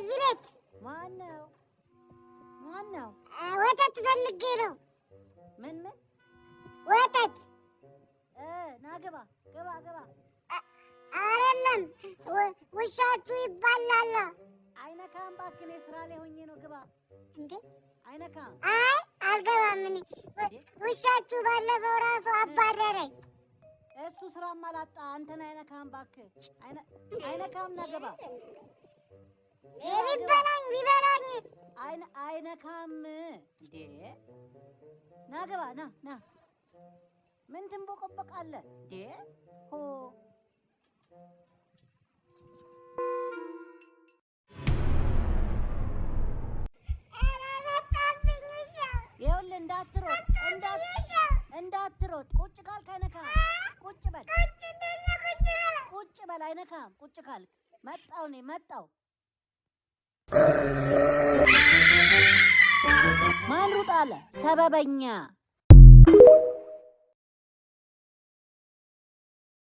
እዚህ ቤት። ማን ነው? ማን ነው? ወተት ፈልጌ ነው። ምን ምን? ወተት። ና ግባ ግባ ግባ። አይደለም፣ ውሻችሁ ይባላል። አይነካም እባክህ፣ እኔ ስራ ላይ ሆኜ ነው። ግባ። እንዴ? አይነካም። አይ አልገባም። እኔ ውሻችሁ ባለፈው ራሱ አባረረኝ። እሱ ስራም አላጣ አንተን አይነካም እባክህ። አይነካም። ና ግባ። ቢበላኝ ቢበላኝ። አይነካም እንዴ። ና ግባ፣ ና ና። ምን ትንቦቀቦቃለህ እንዴ? ሆ። ይኸውልህ እንዳትሮጥ፣ እንዳትሮጥ። ቁጭ ካልክ አይነካም። ቁጭ በል፣ ቁጭ በል፣ አይነካም። ቁጭ ካልክ መጣው፣ እኔ መጣው። ማን ሩጥ አለ? ሰበበኛ።